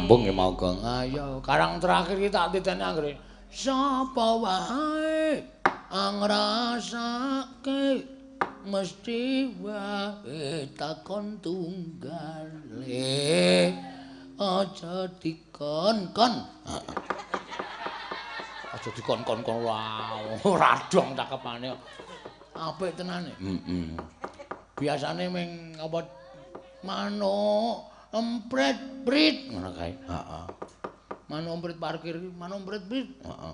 Rampung ya mau, Gong. Ayo, karang terakhir iki tak titeni anggere. Sapa wae ngrasake mesti wae takon tunggale. Aja dikon-kon. Aja dikon-kon-kon wae. Ora dong cakepane. Apik tenane. Heeh. Biasane ming apa manuk emprit prit ngono kae. Heeh. Manuk emprit parkir, manuk emprit prit. Heeh.